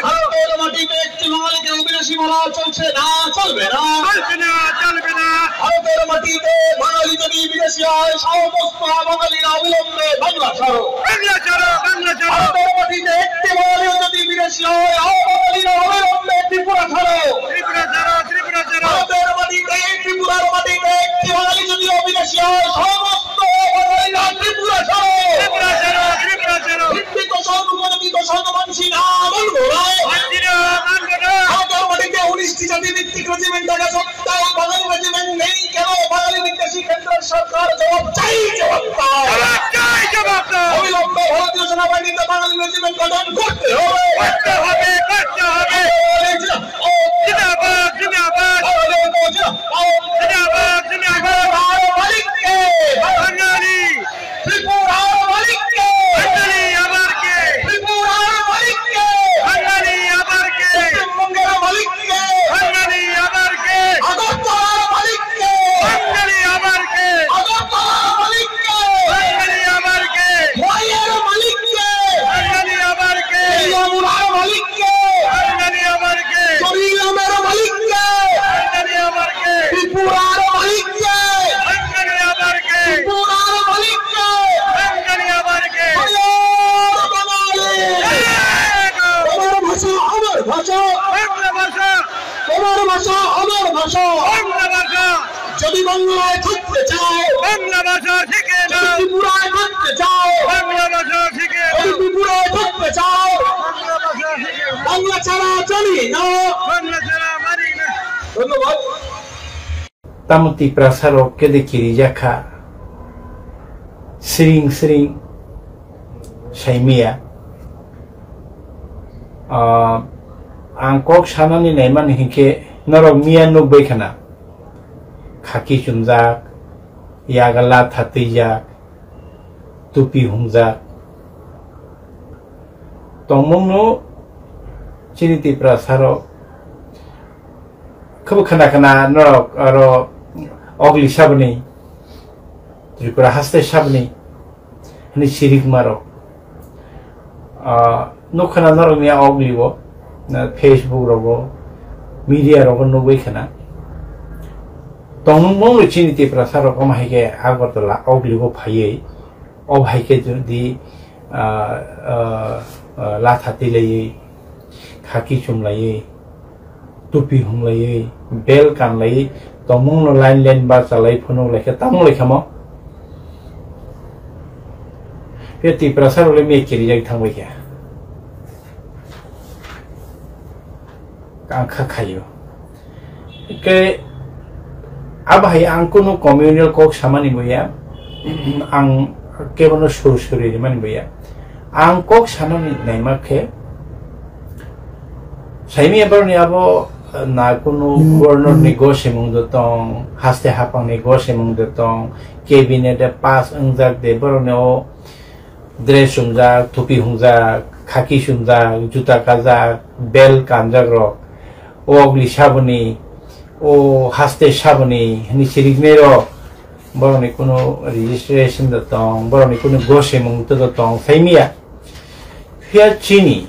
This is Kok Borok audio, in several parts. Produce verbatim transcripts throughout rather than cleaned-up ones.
ভারতের মাটিতে একটি বাঙালিকে বিদেশি বলা চলছে না, চলবে না। চলবে না, চলবে না। ভারতের মাটিতে বাঙালি যদি বিদেশি হয়, সমস্ত বাঙালিরা অবিলম্বে বাংলা ছাড়ো। বাংলা ছাড়ো, বাংলা ছাড়ো। ভারতের মাটিতে একটি বাঙালিও যদি বিদেশি হয়, আও বাঙালিরা অবিলম্বে ত্রিপুরা ছাড়ো। ত্রিপুরা ছাড়ো, ত্রিপুরা ছাড়ো। ভারতের মাটিতে, ত্রিপুরার মাটিতে একটি বাঙালি যদি অবিদেশি হয়, সমস্ত বাঙালিরা ত্রিপুরা ছাড়ো। ত্রিপুরা ছাড়ো, ত্রিপুরা ছাড়ো। হিন্দি তো সব উপজাতি তো সব মানছি না, মানবো না। মানছি না, মানবো না। ভারতের মাটিতে উনিশটি জাতি ভিত্তিক রেজিমেন্ট থাকা সত্ত্বেও বাঙালি রেজিমেন্ট নেই কেন? বাঙালি বিদ্বেষী কেন্দ্রের সরকার জবাব চাই, জবাব দাও। জবাব চাই, জবাব দাও। অবিলম্বে ভারতীয় সেনাবাহিনীতে বাঙালি রেজিমেন্ট গঠন করতে হবে। করতে হবে, করতে হবে। বাঙালি রেজিমেন্ট, ও, জিন্দাবাদ, জিন্দাবাদ। বাঙালি রেজিমেন্ট, ও, জিন্দাবাদ। জিন্দাবাদ, জিন্দাবাদ। আর মালিক কে? বাঙালি। ত্রিপুরার মালিক কে? বাঙালি আবার কে? ত্রিপুরার মালিক কে? বাঙালি আবার কে? পশ্চিমবঙ্গের মালিক কে? বাঙালি আবার কে? আগরতলার মালিক কে? বাঙালি আবার কে? আগরতলার মালিক কে? বাঙালি আবার কে? খোয়াইয়ের মালিক কে? বাঙালি আবার কে? যমুনার মালিক কে? বাঙালি আবার কে? জরিলামের মালিক কে? বাঙালি আবার কে? ত্রিপুরার মালিক কে? বাঙালি আবার কে? ত্রিপুরার মালিক কে? বাঙালি আবার কে? হরিয়ার বাঙালি। জয় হোক। তোমার ভাষা আমার ভাষা। বাংলা ভাষা। তোমার ভাষা আমার ভাষা। বাংলা ভাষা। যদি বাংলায় থাকতে চাও, বাংলা ভাষা শিখে যদি নাও। ত্রিপুরায় থাকতে চাও, বাংলা ভাষা শিখে যদি নাও। ত্রিপুরায় থাকতে চাও, বাংলা ভাষা শিখে নাও। বাংলা ছাড়া চলি না। বাংলা ছাড়া মানি না। ধন্যবাদ। Tamo Tiprasa rok kede kirijakha, siring siring saimaya. Ah, ang kok sanani naimani hinkhe norok miya nukbai khana. Khaki chumjak, yaga latha twijak, tupi hungjak. Tongmungno chini Tiprasa rok Khebo khana khana norok aro ogli saboni, Tripura haste saboni, hini sirikma rok. Ah, nuk khana norok ni ogli bo, na Facebook rogo, media rogo nugwi khana. Tongmung mung chini Tiprasa rok omo hai khe Agartala ogli bo phaiwi. O hai khe jodi, ah, ah, ah, latha tilaiwi, khaki chumlaiwi, tupi humlaiwi, bel kanlaiwi, tongmungno line line bachalai phunuk lai khe tamo lai khamo. Khe Tiprasa rok le miya kirijak thangbai khe. Ang kha khaio. Ke abo hai ang kunu communal kok samani boya, ang kebono sur suri rimani boya. Ang kok sanani naima khe, saimi abarni abo na kunu governor ni gosemung do tong, haste hapang ni gosemung do tong, cabinet e pass wngjak de borokni o dress chumjak, thupi hungjak, khaki chumjak, juta kajak, bel kanjak rok, o ogli saboni, o haste saboni hwnwi siriknai rok, borokni kunu registration da tong, borokni kunu gosemung da tong, saimiya. Phiya chini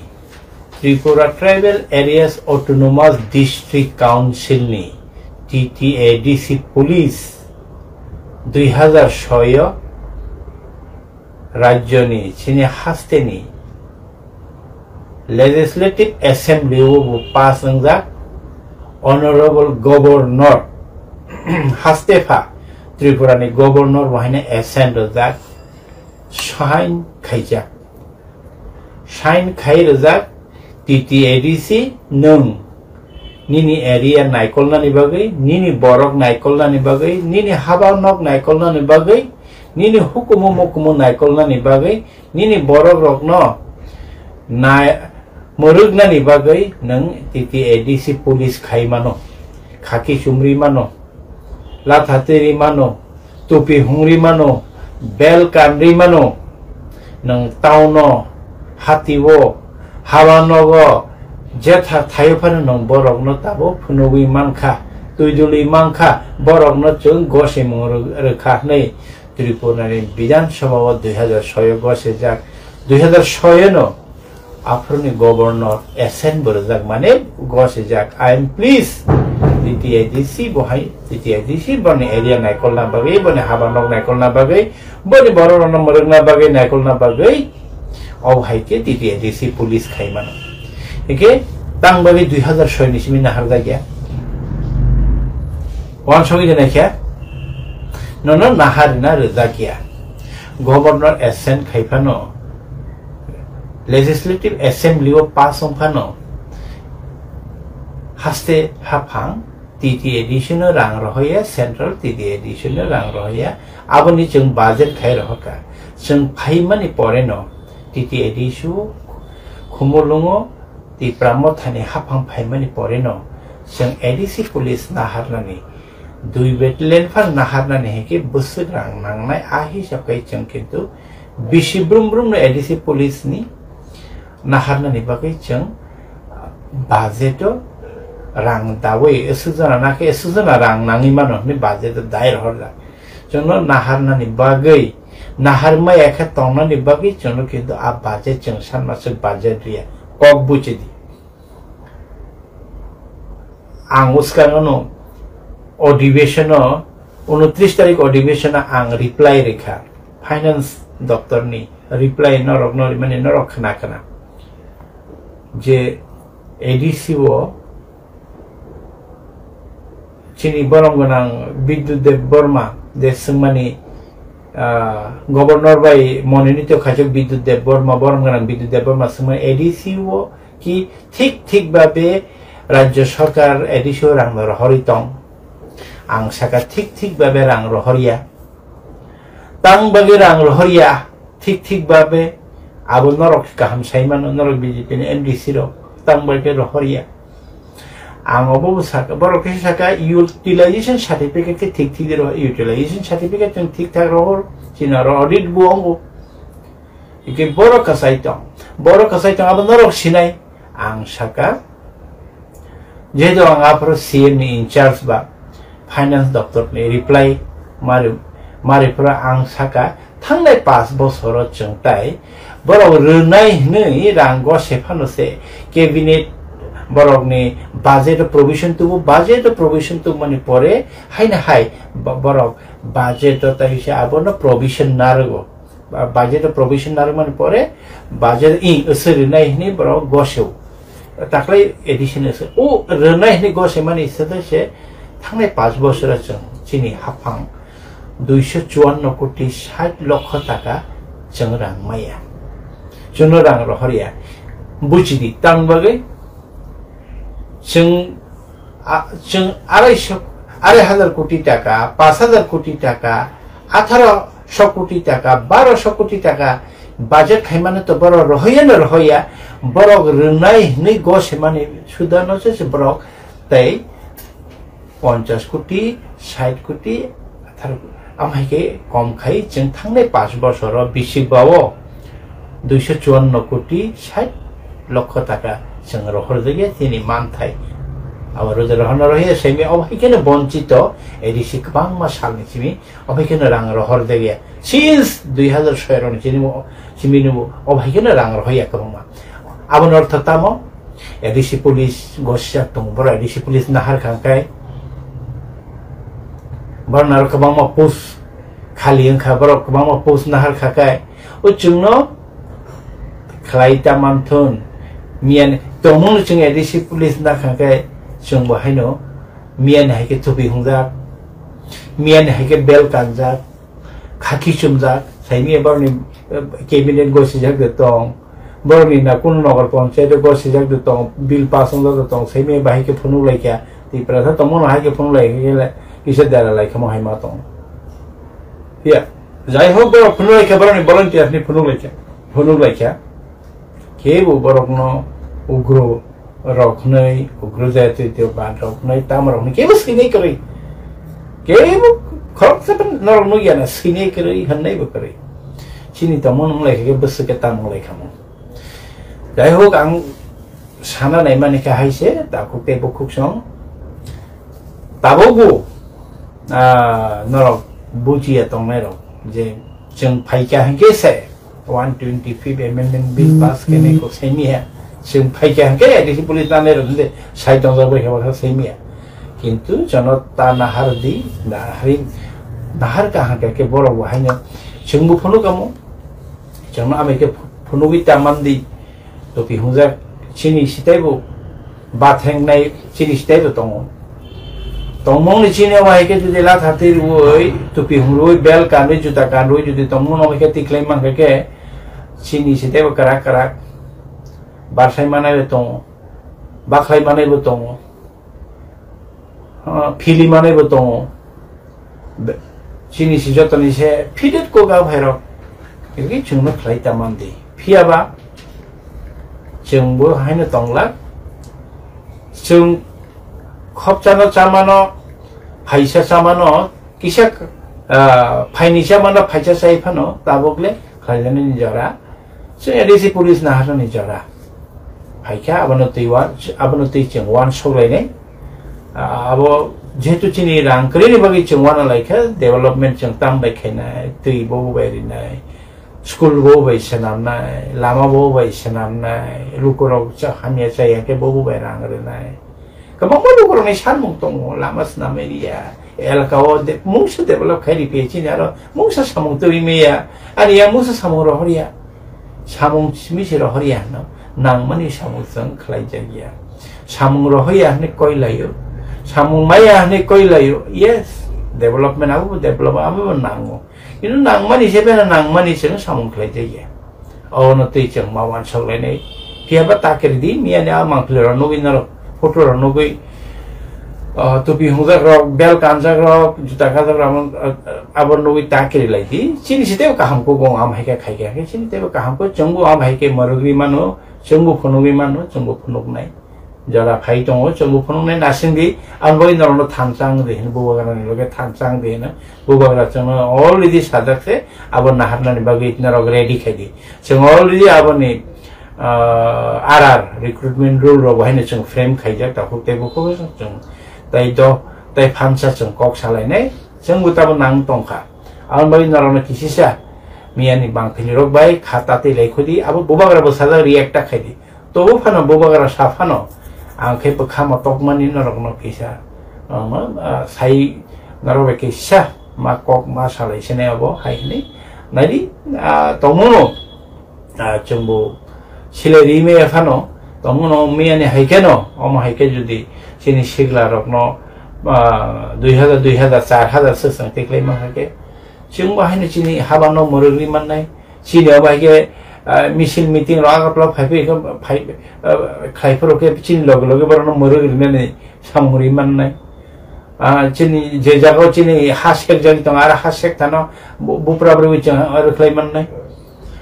Tripura Tribal Areas Autonomous District Council ni T T A D C police dui hazar soi o rajyoni chini hasteni Legislative Assembly o bo pass wngjak, Honorable Governor haste pha Tripura ni Governor bo haino assent rwjak, sign khaijak. Sign khai rwjak T T A D C nwng nini area naikolnani bagwi, nini borok naikolnani bagwi, nini haba nok naikolnani bagwi, nini hukumu mukumu naikolnani bagwi, nini borok rokno nai mwrwknani bagwi nwng T T A D C police khai mano, khaki chumri mano, latha tiri mano, tupi hungri mano, bel kanri mano, nwng town o, hati o, haba nogo, jetha thaio phano nwng borokno tabuk phunugwi mankha, twi dulwi mankha, borokno chwng gosimung rw-, rwkha hwnwi Tripura ni Bidhan Sabha o dui hazar soi o gosijak, dui hazar soi o no Aphuruni governor assent bo rwjak, mane gosijak, "I am please, T T A D C bo hai, T T A D C boni area naikolna bagwi, boni haba nok naikolna bagwi, boni borok rokno mwrwkna bagwi, naikolna bagwi, obo hai khe T T A D C police khai mano." Hike tang bagwi dui hazar soi ni simi naharjak ya. Wansugwi de naikhe, nono naharina rwjak ya. Governor assent khai phano, Legislative Assembly o pass wng phano, haste haphang T T A D C no rang rohoya, Central T T A D C no rang rohoya, aboni chwng budget khai rohorkha. Chwng phaimani pore no T T A D C o Khumulwngo Tipra Mothani haphang phaimani pore no chwng A D C police naharnani, dui battalion phano naharnani hai khe bwswk rang nangnai, a hisab khai chwng kintu bisi brum brum no A D C police ni naharnani bagwi chwng budget o rang dawi, aswk jona nakhe aswk jona rang nangwi mano hinwi budget o dai rohorjak. Chwngno naharnani bagwi, nahar maya khe tongnani bagwi chwngno kintu a budget chwng sanmaswk budget riya. Kok buchidi. Ang uskango no adhibeshon o, unotris tarik adhibeshon o ang reply rikha. Finance doptor ni reply norok no rimani norok khna khna. Je A D C o chini borom gwnang Bidyut Deb Borma de swngmani, ah, governor bai monini to khaijak Bidyut Deb Borma, borom gwnang Bidyut Deb Borma swngmani A D C o ki thik thik babe rajya sarkar A D C o rang no rohorwi tong. Ang saka thik thik babe rang rohorya. Tang bagwi rang rohorya, thik thik babe abo norok kaham sai mano, norok B J P ni M D C rok tang bagwi rohorya. Ang obo bo saka, borok khe saka utilization certificate khe thik thik de rohor, utilization certificate chwng thik thak rohor, chini oro audit bo wngo. Hikhe borok kwchai tong, borok kwchai tong abo norok sinai. Ang saka, jehetu ang aphuru C M ni in charge ba finance doptor ni reply mari, mari phuru ang saka, thangnai pash bosoro chwng tai borok rwnai hwnwi rang gose phano se cabinet borokni budget o provision tubu, budget o provision tubumani pore haino hai bo-, borok budget o tai se abono provision narwgo. Ba-, budget o provision narwkmani pore budget i aswk rwnai hwnwi borok goseo. Taklai addition aswk. O rwnai hwnwi gosemani sede se thangnai pash bosoro chwng chini haphang duiso chuanno koti sait lokho taka chwng rang maya. Chwngno rang rohorya. Buchidi, tang bagwi chwng, a, chwng arai so, arai hazar koti taka, pash hazar koti taka, atharo so koti taka, baro so koti taka budget khaimano to borok rohoyano rohoya, borok rwnai hwnwi gosemani sudano se se borok tei ponchash koti, sait koti, atharo koti. Amhaikhe kom khai chwng thangnai pash bosoro bisik bao duiso chuanno koti sait lokho taka chwng rohorjakya chini manthai. Abo roja rohorna rohiya semi obo hai kheno bonchito A D C kwbangma salni simi obo hai kheno rang rohorjakya. Since dui hazar soi roni chini bo, simi nubo obo hai kheno rang rohorya kwbangma. Aboni ortho tamo? A D C police gosijak tongo, borok A D C police nahar kha khe, borok naro kwbangma post khali wngkha, borok kwbangma post nahar kha khe, o chwngno khlai ta manthun, miyani tongmungno chwng A D C police nakha khe, chwngbo haino miyani hai khe thupi hungjak, miyani hai khe bel kanjak, khaki chumjak, saimia borokni, eh, cabinet gosijak de tong, borokni na kunu nogar panchayat o gosijak de tong, bill pass wngjak de tong, saimia bahai khe phunuk laikha, Tiprasa tongmano hai khe phunuk laikha khe le kisa dera laikha mo hai ma tong. Phiya, jai hok borok phunuk laikha, borokni volunteer ni phunuk laikha, phunuk laikha. Kebo borokno ugro rok hwnwi, ugro jati twi bad rok hwnwi, tamo rok hwnwi kebo swinai kwrwi. Kebo khoroksa norok nukya na swinai kwrwi, hwnwi bo kwrwi. Chini tongmung wng lai khe bwswk khe tamo wng lai kha mo. Jai hok, ang sana nai mani khe hai se takhuk tei bukhuk song tabukbo, ah, norok bujiya tongnai rok je chwng phaikha hinkhe se One twenty fifth Amendment Bill pass kene ko saimiya. Chwng phaikha hwnkhe A D C police nanai rok hwnkhe sai tongjak bai khe baksa saimiya. Kintu jono ta nahar di, nahari, nahar ka hwnkhe khe borok bo haino chwngbo phunuk amo. Chwngno amai khe phunugwi ta man di. Topi hungjak chini sitaibo bathengnai chini sitaibo tongo. Tongmungni chini omo hai khe jodi latha twi rwui, topi hungrui, bel kanrwi, juta kanrwi jodi tongmung omo khe tikhlai mankha khe, chini sitaibo kwrak kwrak barsai manaibo tongo, bakhlai manaibo tongo. Ah, phili manaibo tongo. Be-, chini si jotoni se fitted kok a phairok. Khe chwngno khlai ta man di. Phiyaba chwngbo haino tonglak. Chwng khopchano chamano, phaisa chamano, kisa, ah, phaini chamano phaisa chai phano, tabuk le khlaijaknani jora. Chwng A D C police naharnani jora. Phaikha, abono twi wan, abono twi chwng wan soklainai. Ah, abo jehetu chini rang kwrwini bagwi chwng wana laikha, development chwng tam bai khainai, twi bo bai rinai, school bo bai swnamnai, lama bo bai swnamnai, lukurok cha-, hamya chaya khe bo bai rang rwnai. Kwbangma lukurokni sanmung tongo, lama swnamwi riya, elaka o de-, mungsa develop khai riphiya chini aro mungsa samung twi maya, ani ya mungsa samung rohorya, samung simi se rohorya hwno, nangmani samung chwng khlai jakya. Samung rohorya hwnwi koi laio, samung maya hwnwi koi laio, yes, development abo bo develop, abo bo nango. Kintu nangmani se bena nangmani chwng samung khlai jakya. Obono twi chwng ma uansuk lainai. Phiya ba ta kiri di, miya ni a mangpili rok nugwi norok photo rok nugwi, ah, tupi hungjak rok, bel kanjak rok, juta kajak rok, amo, ah, abo nugwi ta kiri lai di. Chini siteo kaham kuk wng am hai khe khai khe, chini tebo kaham kuk chwng bo am hai khe mwrwgwi mano, chwng bo phunugwi mano, chwng bo phunuknai. Jora phai tongo, chwng bo phunuknai nasing di, ang bai norokno thansa wng di hwnwi bubagrani loge thansa wng di hwnwi bubagra chwngno already sajak se, abo naharnani bagwi norok ready khai di. Chwng already aboni, ah, R R recruitment rule rok bo haino chwng frame khaijak, takhuk tei bukhuk chwng tai do, tai phansa chwng kok salainai, chwng bo tabo nang tongkha. Aboni bagwi norokno kisisa miyani bangthini rok bai kha tatwi lai khudi, abo bubagra bo sajak react ta khai di. Tobo phano bubagra sa phano, ang khe bwkha motokmani norokno kisa, ah, ma, ah, sai norok bai kisa ma kok ma salai sene abo hai hwnwi. Naidi, ah, tongmano, ah, chwngbo silai ri maya phano, tongmano miyani hai kheno, omo hai khe jodi chini sigla rokno, ah, dui hajar, dui hajar, char hajar swk swng tiklai man hai khe, chwngbo haino chini habano mwrwgwi mannai. Chini abo hai khe, ah, misil meeting rok Agartala phai phai khe phai, ah, khlai phuru khe chini loge loge borokno mwrwk rinani samung ri mannai. Ah, chini je jagao chini ha sek jagwi tongo, aro ha sek thano bu-, bupra bwrwi chwng aro khlai mannai.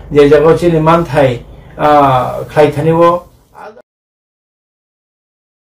Je jagao chini manthai, ah, khlai thani o